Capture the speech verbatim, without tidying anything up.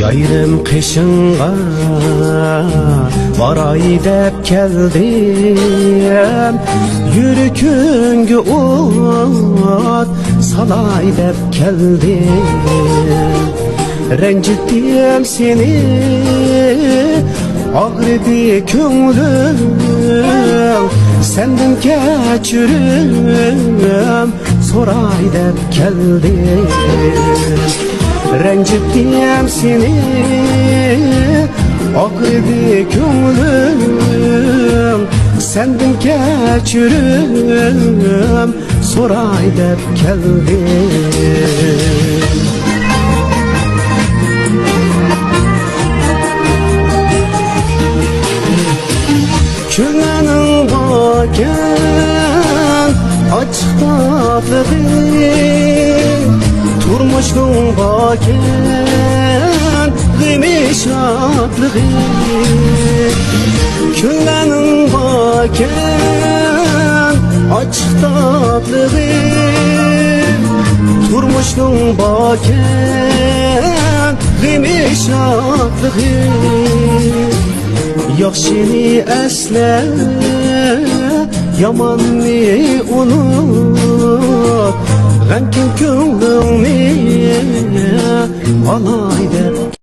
بايرام قېشىڭغا باراي دەپ كەلدىم، يۈرىكىڭگە ئوت سالاي دەپ كەلدىم. رەنجىتتىم سېنى، ئاغرىدى كۆڭلۈم، سەندىن كەچۈرۈم سوراي دەپ كەلدىم. رەنجىتتىم سېنى، ئاغرىدى كۆڭلۈم، سەندىن كەچۈرۈم سوراي دەپ كەلدىم. كۈنلەرنىڭ باركەن ئاچچىق تاتلىقى، تۇرمۇشنىڭ باركەن غېمى شادلىقى. كۈنلەرنىڭ باركەن ئاچچىق تاتلىقى، تۇرمۇشنىڭ باركەن غېمى شادلىقى. ياخشىنى ئەسلە، ياماننى ئۇنۇت، غەمكىن كۆڭلۈڭنى ئالاي